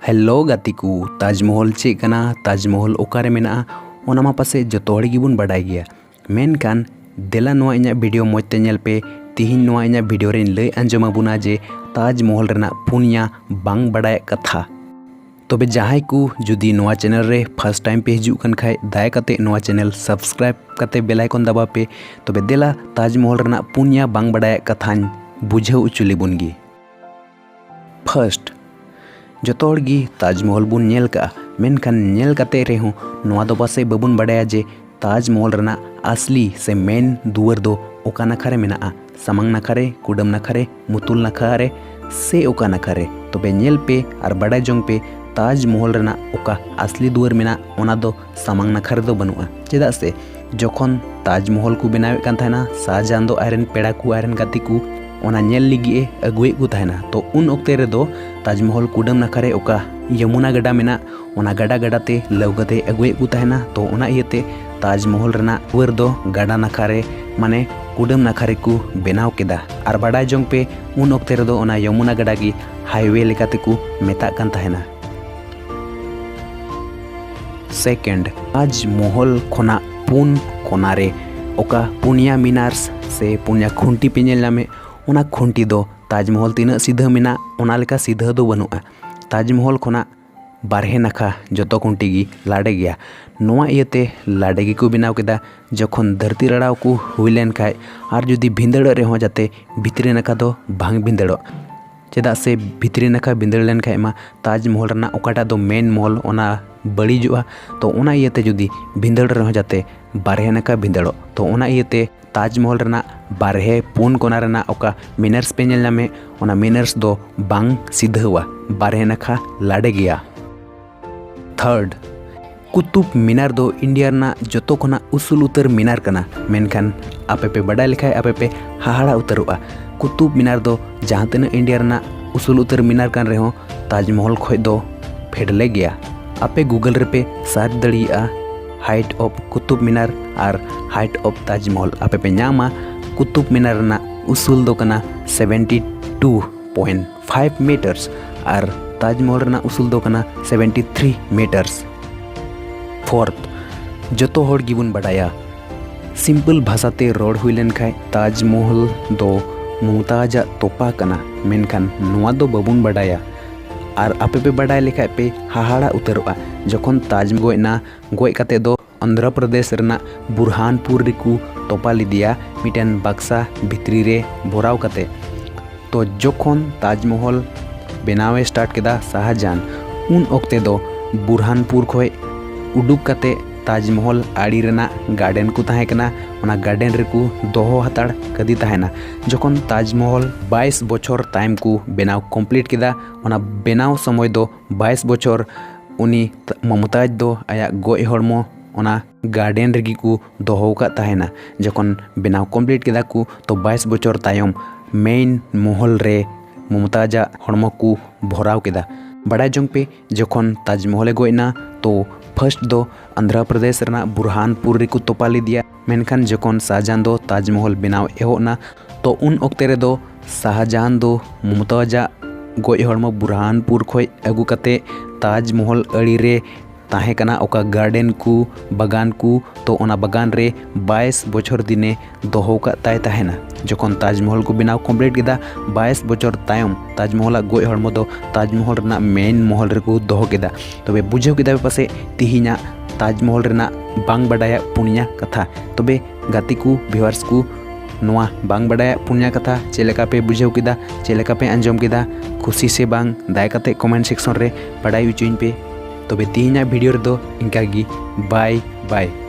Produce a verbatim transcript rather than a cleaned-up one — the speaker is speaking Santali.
ᱦᱮᱞᱳ ᱜᱟᱛᱮ ᱠᱚ, ᱛᱟᱡᱽᱢᱚᱦᱚᱞ ᱪᱮᱫ ᱠᱟᱱᱟ, ᱛᱟᱡᱽᱢᱚᱦᱚᱞ ᱚᱠᱟᱨᱮ ᱢᱮᱱᱟᱜᱼᱟ, ᱚᱱᱟ ᱢᱟ ᱯᱟᱥᱮᱡ ᱡᱚᱛᱚ ᱦᱚᱲ ᱜᱮᱵᱚᱱ ᱵᱟᱰᱟᱭ ᱜᱮᱭᱟ᱾ ᱢᱮᱱᱠᱷᱟᱱ ᱫᱮᱞᱟ ᱱᱚᱣᱟ ᱤᱧᱟᱹᱜ ᱵᱷᱤᱰᱤᱭᱳ ᱢᱚᱡᱽ ᱛᱮ ᱧᱮᱞ ᱯᱮ᱾ ᱛᱤᱦᱤᱧ ᱱᱚᱣᱟ ᱤᱧᱟᱹᱜ ᱵᱷᱤᱰᱤᱭᱳ ᱨᱮᱧ ᱞᱟᱹᱭ ᱟᱸᱡᱚᱢ ᱟᱵᱚᱱᱟ ᱡᱮ ᱛᱟᱡᱽᱢᱚᱦᱚᱞ ᱨᱮᱱᱟᱜ ᱯᱩᱱᱭᱟ ᱵᱟᱝ ᱵᱟᱰᱟᱭᱟᱜ ᱠᱟᱛᱷᱟ᱾ ᱛᱚᱵᱮ ᱡᱟᱦᱟᱸᱭ ᱠᱚ ᱡᱩᱫᱤ ᱱᱚᱣᱟ ᱪᱮᱱᱮᱞ ᱨᱮ ᱯᱷᱟᱥᱴ ᱴᱟᱭᱤᱢ ᱯᱮ ᱦᱤᱡᱩᱜ ᱠᱟᱱ ᱠᱷᱟᱡ, ᱫᱟᱭᱟ ᱠᱟᱛᱮ ᱱᱚᱣᱟ ᱪᱮᱱᱮᱞ ᱥᱟᱵᱥᱠᱨᱟᱭᱤᱵ ᱠᱟᱛᱮ ᱵᱮᱞ ᱟᱭᱠᱚᱱ ᱫᱟᱵᱟᱣ ᱯᱮ᱾ ᱛᱚᱵᱮ ᱫᱮᱞᱟ ᱛᱟᱡᱽᱢᱚᱦᱚᱞ ᱨᱮᱱᱟᱜ ᱯᱩᱱᱭᱟ ᱵᱟᱝ ᱵᱟᱰᱟᱭᱟᱜ ᱠᱟᱛᱷᱟᱧ ᱵᱩᱡᱷᱟᱹᱣ ᱦᱚᱪᱚ ᱞᱮᱵᱚᱱ ᱜᱮ᱾ ᱯᱷᱟᱥᱴ, ᱡᱚᱛᱚ ᱦᱚᱲ ᱜᱮ ᱛᱟᱡᱽᱢᱚᱦᱚᱞ ᱵᱚᱱ ᱧᱮᱞ ᱠᱟᱜᱼᱟ, ᱢᱮᱱᱠᱷᱟᱱ ᱧᱮᱞ ᱠᱟᱛᱮ ᱨᱮᱦᱚᱸ ᱱᱚᱣᱟ ᱫᱚ ᱯᱟᱥᱮᱡ ᱵᱟᱵᱚᱱ ᱵᱟᱰᱟᱭᱟ ᱡᱮ ᱛᱟᱡᱽᱢᱚᱦᱚᱞ ᱨᱮᱱᱟᱜ ᱟᱥᱞᱤ ᱥᱮ ᱢᱮᱱ ᱫᱩᱣᱟᱹᱨ ᱫᱚ ᱚᱠᱟ ᱱᱟᱠᱷᱟ ᱨᱮ ᱢᱮᱱᱟᱜᱼᱟ, ᱥᱟᱢᱟᱝ ᱱᱟᱠᱷᱟ ᱨᱮ, ᱠᱩᱰᱟᱹᱢ ᱱᱟᱠᱷᱟ ᱨᱮ, ᱢᱩᱛᱩᱞ ᱱᱟᱠᱷᱟ ᱨᱮ, ᱥᱮ ᱚᱠᱟ ᱱᱟᱠᱷᱟ ᱨᱮ᱾ ᱛᱚᱵᱮ ᱧᱮᱞ ᱯᱮ ᱟᱨ ᱵᱟᱰᱟᱭ ᱡᱚᱝ ᱯᱮ, ᱛᱟᱡᱽᱢᱚᱦᱚᱞ ᱨᱮᱱᱟᱜ ᱚᱠᱟ ᱟᱥᱞᱤ ᱫᱩᱣᱟᱹᱨ ᱢᱮᱱᱟᱜ, ᱚᱱᱟ ᱫᱚ ᱥᱟᱢᱟᱝ ᱱᱟᱠᱷᱟ ᱨᱮᱫᱚ ᱵᱟᱹᱱᱩᱜᱼᱟ᱾ ᱪᱮᱫᱟᱜ ᱥᱮ ᱡᱚᱠᱷᱚᱱ ᱛᱟᱡᱽᱢᱚᱦᱚᱞ ᱠᱚ ᱵᱮᱱᱟᱣᱮᱫ ᱠᱟᱱ ᱛᱟᱦᱮᱱᱟ, ᱥᱟᱦᱟᱡᱟᱦᱟᱱ ᱫᱚ ᱟᱡᱨᱮᱱ ᱯᱮᱲᱟ ᱠᱚ, ᱟᱡᱨᱮᱱ ᱜᱟᱛᱮ ᱠᱚ ᱚᱱᱟ ᱧᱮᱞ ᱞᱟᱹᱜᱤᱫ ᱮ ᱟᱹᱜᱩᱭᱮᱫ ᱠᱚ ᱛᱟᱦᱮᱱᱟ᱾ ᱛᱚ ᱩᱱ ᱚᱠᱛᱮ ᱨᱮᱫᱚ ᱛᱟᱡᱽᱢᱚᱦᱚᱞ ᱠᱩᱰᱟᱹᱢ ᱱᱟᱠᱷᱟ ᱨᱮ ᱚᱠᱟ ᱭᱚᱢᱩᱱᱟ ᱜᱟᱰᱟ ᱢᱮᱱᱟᱜ, ᱚᱱᱟ ᱜᱟᱰᱟ ᱜᱟᱰᱟ ᱛᱮ ᱞᱟᱹᱣ ᱠᱟᱛᱮ ᱟᱹᱜᱩᱭᱮᱫ ᱠᱚ ᱛᱟᱦᱮᱱᱟ᱾ ᱛᱚ ᱚᱱᱟ ᱤᱭᱟᱹᱛᱮ ᱛᱟᱡᱽᱢᱚᱦᱚᱞ ᱨᱮᱱᱟᱜ ᱫᱩᱣᱟᱹᱨ ᱫᱚ ᱜᱟᱰᱟ ᱱᱟᱠᱷᱟ ᱨᱮ, ᱢᱟᱱᱮ ᱠᱩᱰᱟᱹᱢ ᱱᱟᱠᱷᱟ ᱨᱮᱠᱚ ᱵᱮᱱᱟᱣ ᱠᱮᱫᱟ᱾ ᱟᱨ ᱵᱟᱰᱟᱭ ᱡᱚᱝ ᱯᱮ, ᱩᱱ ᱚᱠᱛᱮ ᱨᱮᱫᱚ ᱚᱱᱟ ᱭᱚᱢᱩᱱᱟ ᱜᱟᱰᱟ ᱜᱮ ᱦᱟᱭᱣᱮ ᱞᱮᱠᱟ ᱛᱮᱠᱚ ᱢᱮᱛᱟᱜ ᱠᱟᱱ ᱛᱟᱦᱮᱱᱟ᱾ ᱥᱮᱠᱮᱱᱰ, ᱛᱟᱡᱽᱢᱚᱦᱚᱞ ᱠᱷᱚᱱᱟᱜ ᱯᱩᱱ ᱠᱚᱱᱟ ᱨᱮ ᱚᱠᱟ ᱯᱩᱱᱭᱟ ᱢᱤᱱᱟᱨᱥ ᱥᱮ ᱯᱩᱱᱭᱟ ᱠᱷᱩᱱᱴᱤ ᱯᱮ ᱧᱮᱞ ᱧᱟᱢᱮᱫ, ᱚᱱᱟ ᱠᱷᱩᱱᱴᱤ ᱫᱚ ᱛᱟᱡᱽᱢᱚᱦᱚᱞ ᱛᱤᱱᱟᱹᱜ ᱥᱤᱫᱷᱟᱹ ᱢᱮᱱᱟᱜ, ᱚᱱᱟ ᱞᱮᱠᱟ ᱥᱤᱫᱷᱟᱹ ᱫᱚ ᱵᱟᱹᱱᱩᱜᱼᱟ᱾ ᱛᱟᱡᱽᱢᱚᱦᱚᱞ ᱠᱷᱚᱱᱟᱜ ᱵᱟᱨᱦᱮ ᱱᱟᱠᱷᱟ ᱡᱚᱛᱚ ᱠᱷᱩᱱᱴᱤ ᱜᱮ ᱞᱟᱰᱮ ᱜᱮᱭᱟ᱾ ᱱᱚᱣᱟ ᱤᱭᱟᱹᱛᱮ ᱞᱟᱰᱮ ᱜᱮᱠᱚ ᱵᱮᱱᱟᱣ ᱠᱮᱫᱟ, ᱡᱚᱠᱷᱚᱱ ᱫᱷᱟᱹᱨᱛᱤ ᱨᱟᱲᱟᱣ ᱠᱚ ᱦᱩᱭ ᱞᱮᱱ ᱠᱷᱟᱡ ᱟᱨ ᱡᱩᱫᱤ ᱵᱷᱤᱸᱫᱟᱹᱲᱚᱜ ᱨᱮᱦᱚᱸ ᱡᱟᱛᱮ ᱵᱷᱤᱛᱨᱤ ᱱᱟᱠᱷᱟ ᱫᱚ ᱵᱟᱝ ᱵᱷᱤᱸᱫᱟᱹᱲᱚᱜ᱾ ᱪᱮᱫᱟᱜ ᱥᱮ ᱵᱷᱤᱛᱨᱤ ᱱᱟᱠᱷᱟ ᱵᱷᱤᱸᱫᱟᱹᱲ ᱞᱮᱱ ᱠᱷᱟᱡ ᱢᱟ ᱛᱟᱡᱽᱢᱚᱦᱚᱞ ᱨᱮᱱᱟᱜ ᱚᱠᱟᱴᱟᱜ ᱫᱚ ᱢᱮᱱ ᱢᱚᱦᱚᱞ, ᱚᱱᱟ ᱵᱟᱹᱲᱤᱡᱚᱜᱼᱟ᱾ ᱛᱚ ᱚᱱᱟ ᱤᱭᱟᱹᱛᱮ ᱡᱩᱫᱤ ᱵᱷᱤᱸᱫᱟᱹᱲ ᱨᱮᱦᱚᱸ ᱡᱟᱛᱮ ᱵᱟᱨᱦᱮ ᱱᱟᱠᱷᱟ ᱵᱷᱤᱸᱫᱟᱹᱲᱚᱜ᱾ ᱛᱚ ᱚᱱᱟ ᱤᱭᱟᱹᱛᱮ ᱛᱟᱡᱽᱢᱚᱦᱚᱞ ᱨᱮᱱᱟᱜ ᱵᱟᱨᱦᱮ ᱯᱩᱱ ᱠᱚᱱᱟ ᱨᱮᱱᱟᱜ ᱚᱠᱟ ᱢᱤᱱᱟᱨᱥ ᱯᱮ ᱧᱮᱞ ᱧᱟᱢᱮᱫ, ᱚᱱᱟ ᱢᱤᱱᱟᱨᱥ ᱫᱚ ᱵᱟᱝ ᱥᱤᱫᱷᱟᱹᱣᱟ, ᱵᱟᱨᱦᱮ ᱱᱟᱠᱷᱟ ᱞᱟᱰᱮ ᱜᱮᱭᱟ᱾ ᱛᱷᱟᱨᱰ, ᱠᱩᱛᱩᱵ ᱢᱤᱱᱟᱨ ᱫᱚ ᱤᱱᱰᱤᱭᱟ ᱨᱮᱱᱟᱜ ᱡᱚᱛᱚ ᱠᱷᱚᱱᱟᱜ ᱩᱥᱩᱞ ᱩᱛᱟᱹᱨ ᱢᱤᱱᱟᱨ ᱠᱟᱱᱟ᱾ ᱢᱮᱱᱠᱷᱟᱱ ᱟᱯᱮ ᱯᱮ ᱵᱟᱰᱟᱭ ᱞᱮᱠᱷᱟᱡ ᱟᱯᱮ ᱯᱮ ᱦᱟᱦᱟᱲᱟ ᱩᱛᱟᱹᱨᱚᱜᱼᱟ᱾ ᱠᱩᱛᱩᱵ ᱢᱤᱱᱟᱨ ᱫᱚ ᱡᱟᱦᱟᱸ ᱛᱤᱱᱟᱹᱜ ᱤᱱᱰᱤᱭᱟ ᱨᱮᱱᱟᱜ ᱩᱥᱩᱞ ᱩᱛᱟᱹᱨ ᱢᱤᱱᱟᱨ ᱠᱟᱱ ᱨᱮᱦᱚᱸ ᱛᱟᱡᱽᱢᱚᱦᱚᱞ ᱠᱷᱚᱡ ᱫᱚ ᱯᱷᱮᱰᱞᱮ ᱜᱮᱭᱟ᱾ ᱟᱯᱮ ᱜᱩᱜᱚᱞ ᱨᱮᱯᱮ ᱥᱟᱨᱪ ᱫᱟᱲᱮᱭᱟᱜᱼᱟ height of Qutub Minar R height of ᱛᱟᱡᱽᱢᱚᱦᱚᱞ, ᱟᱯᱮ ᱯᱮ ᱧᱟᱢᱟ ᱠᱩᱛᱩᱵ ᱢᱤᱱᱟᱨ ᱨᱮᱱᱟᱜ ᱩᱥᱩᱞ ᱫᱚ ᱠᱟᱱᱟ seventy two point five meters ᱟᱨ ᱛᱟᱡᱽᱢᱚᱦᱚᱞ ᱨᱮᱱᱟᱜ ᱩᱥᱩᱞ ᱫᱚ ᱠᱟᱱᱟ seventy three meters᱾ Fourth, ᱡᱚᱛᱚ ᱦᱚᱲ ᱜᱮᱵᱚᱱ ᱵᱟᱰᱟᱭᱟ, simple ᱵᱷᱟᱥᱟᱛᱮ ᱨᱚᱲ ᱦᱩᱭ ᱞᱮᱱᱠᱷᱟᱱ ᱛᱟᱡᱽᱢᱚᱦᱚᱞ ᱫᱚ ᱢᱩᱢᱛᱟᱡᱟᱜ ᱛᱚᱯᱟ ᱠᱟᱱᱟ, ᱢᱮᱱᱠᱷᱟᱱ ᱱᱚᱣᱟ ᱫᱚ ᱵᱟᱵᱚᱱ ᱵᱟᱰᱟᱭᱟ᱾ ᱟᱨ ᱟᱯᱮ ᱯᱮ ᱵᱟᱰᱟᱭ ᱞᱮᱠᱷᱟᱡ ᱯᱮ ᱦᱟᱦᱟᱲᱟ ᱩᱛᱟᱹᱨᱚᱜᱼᱟ᱾ ᱡᱚᱠᱷᱚᱱ ᱛᱟᱡᱽ ᱜᱚᱡ ᱮᱱᱟ, ᱜᱚᱡ ᱠᱟᱛᱮ ᱫᱚ ᱚᱱᱫᱷᱨᱚ ᱯᱨᱚᱫᱮᱥ ᱨᱮᱱᱟᱜ ᱵᱩᱨᱦᱟᱱᱯᱩᱨ ᱨᱮᱠᱚ ᱛᱚᱯᱟ ᱞᱮᱫᱮᱭᱟ, ᱢᱤᱫᱴᱮᱱ ᱵᱟᱠᱥᱟ ᱵᱷᱤᱛᱨᱤ ᱨᱮ ᱵᱷᱚᱨᱟᱣ ᱠᱟᱛᱮ᱾ ᱛᱚ ᱡᱚᱠᱷᱚᱱ ᱛᱟᱡᱽᱢᱚᱦᱚᱞ ᱵᱮᱱᱟᱣ ᱮ start ᱠᱮᱫᱟ ᱥᱟᱦᱟᱡᱟᱱ, ᱩᱱ ᱚᱠᱛᱮ ᱫᱚ ᱵᱩᱨᱦᱟᱱᱯᱩᱨ ᱠᱷᱚᱡ ᱩᱰᱩᱠ ᱠᱟᱛᱮ ᱛᱟᱡᱽᱢᱚᱦᱚᱞ ᱟᱲᱮ ᱨᱮᱱᱟᱜ garden ᱠᱚ ᱛᱟᱦᱮᱸ ᱠᱟᱱᱟ, ᱚᱱᱟ garden ᱨᱮᱠᱚ ᱫᱚᱦᱚ ᱦᱟᱛᱟᱲ ᱠᱟᱫᱮ ᱛᱟᱦᱮᱱᱟ᱾ ᱡᱚᱠᱷᱚᱱ ᱛᱟᱡᱽᱢᱚᱦᱚᱞ ᱵᱟᱭᱤᱥ ᱵᱚᱪᱷᱚᱨ ᱛᱟᱭᱚᱢ ᱠᱚ ᱵᱮᱱᱟᱣ complete ᱠᱮᱫᱟ, ᱚᱱᱟ ᱵᱮᱱᱟᱣ ᱥᱚᱢᱚᱭ ᱫᱚ ᱵᱟᱭᱤᱥ ᱵᱚᱪᱷᱚᱨ ᱩᱱᱤ ᱢᱚᱢᱛᱟᱡᱽ ᱫᱚ ᱟᱭᱟᱜ ᱜᱚᱡ ᱦᱚᱲᱢᱚ ᱚᱱᱟ garden ᱨᱮᱜᱮ ᱠᱚ ᱫᱚᱦᱚ ᱟᱠᱟᱫ ᱛᱟᱦᱮᱱᱟ᱾ ᱡᱚᱠᱷᱚᱱ ᱵᱮᱱᱟᱣ complete ᱠᱮᱫᱟ ᱠᱚ, ᱛᱚ ᱵᱟᱭᱤᱥ ᱵᱚᱪᱷᱚᱨ ᱛᱟᱭᱚᱢ main ᱢᱚᱦᱚᱞ ᱨᱮ ᱢᱚᱢᱛᱟᱡᱟᱜ ᱦᱚᱲᱢᱚ ᱠᱚ ᱵᱷᱚᱨᱟᱣ ᱠᱮᱫᱟ᱾ ᱵᱟᱰᱟᱭ ᱡᱚᱝ ᱯᱮ, ᱡᱚᱠᱷᱚᱱ ᱛᱟᱡᱽᱢᱚᱦᱚᱞᱮ ᱜᱚᱡ ᱮᱱᱟ, ᱛᱚ first ᱫᱚ ᱟᱱᱫᱷᱨᱚ ᱯᱨᱚᱫᱮᱥ ᱨᱮᱱᱟᱜ ᱵᱩᱨᱦᱟᱱᱯᱩᱨ ᱨᱮᱠᱚ ᱛᱚᱯᱟ ᱞᱮᱫᱮᱭᱟ, ᱢᱮᱱᱠᱷᱟᱱ ᱡᱚᱠᱷᱚᱱ ᱥᱟᱦᱟᱡᱟᱱ ᱫᱚ ᱛᱟᱡᱽᱢᱚᱦᱚᱞ ᱵᱮᱱᱟᱣ ᱮᱦᱚᱵ ᱮᱱᱟ, ᱛᱚ ᱩᱱ ᱚᱠᱛᱮ ᱨᱮᱫᱚ ᱥᱟᱦᱟᱡᱟᱱ ᱫᱚ ᱢᱩᱢᱛᱟᱡᱟᱜ ᱜᱚᱡ ᱦᱚᱲᱢᱚ ᱵᱩᱨᱦᱟᱱᱯᱩᱨ ᱠᱷᱚᱡ ᱟᱹᱜᱩ ᱠᱟᱛᱮ ᱛᱟᱡᱽᱢᱚᱦᱚᱞ ᱟᱲᱮ ᱨᱮ ᱛᱟᱦᱮᱸ ᱠᱟᱱᱟ ᱚᱠᱟ garden ᱠᱚ, ᱵᱟᱜᱟᱱ ᱠᱚ, ᱛᱚ ᱚᱱᱟ ᱵᱟᱜᱟᱱ ᱨᱮ ᱵᱟᱭᱤᱥ ᱵᱚᱪᱷᱚᱨ ᱫᱤᱱᱮ ᱫᱚᱦᱚ ᱠᱟᱜ ᱛᱟᱭ ᱛᱟᱦᱮᱱᱟ᱾ ᱡᱚᱠᱷᱚᱱ ᱛᱟᱡᱽᱢᱚᱦᱚᱞ ᱠᱚ ᱵᱮᱱᱟᱣ complete ᱠᱮᱫᱟ, ᱵᱟᱭᱤᱥ ᱵᱚᱪᱷᱚᱨ ᱛᱟᱭᱚᱢ ᱛᱟᱡᱽᱢᱚᱦᱚᱞᱟᱜ ᱜᱚᱡ ᱦᱚᱲᱢᱚ ᱫᱚ ᱛᱟᱡᱽᱢᱚᱦᱚᱞ ᱨᱮᱱᱟᱜ main ᱢᱚᱦᱚᱞ ᱨᱮᱠᱚ ᱫᱚᱦᱚ ᱠᱮᱫᱟ᱾ ᱛᱚᱵᱮ ᱵᱩᱡᱷᱟᱹᱣ ᱠᱮᱫᱟ ᱯᱮ ᱯᱟᱥᱮᱡ ᱛᱮᱦᱮᱧᱟᱜ ᱛᱟᱡᱽᱢᱚᱦᱚᱞ ᱨᱮᱱᱟᱜ ᱵᱟᱝ ᱵᱟᱰᱟᱭᱟᱜ ᱯᱩᱱᱭᱟ ᱠᱟᱛᱷᱟ᱾ ᱛᱚᱵᱮ ᱜᱟᱛᱮ ᱠᱚ, viewers ᱠᱚ, ᱱᱚᱣᱟ ᱵᱟᱝ ᱵᱟᱰᱟᱭᱟᱜ ᱯᱩᱱᱭᱟ ᱠᱟᱛᱷᱟ ᱪᱮᱫ ᱞᱮᱠᱟ ᱯᱮ ᱵᱩᱡᱷᱟᱹᱣ ᱠᱮᱫᱟ, ᱪᱮᱫ ᱞᱮᱠᱟ ᱯᱮ ᱟᱸᱡᱚᱢ ᱠᱮᱫᱟ, ᱠᱩᱥᱤ ᱥᱮ ᱵᱟᱝ, ᱫᱟᱭᱟ ᱠᱟᱛᱮ comment section ᱨᱮ ᱵᱟᱰᱟᱭ ᱦᱚᱪᱚᱧ ᱯᱮ᱾ ᱛᱚᱵᱮ ᱛᱮᱦᱮᱧᱟᱜ video ᱨᱮᱫᱚ ᱤᱱᱠᱟ ᱜᱮ᱾ Bye bye᱾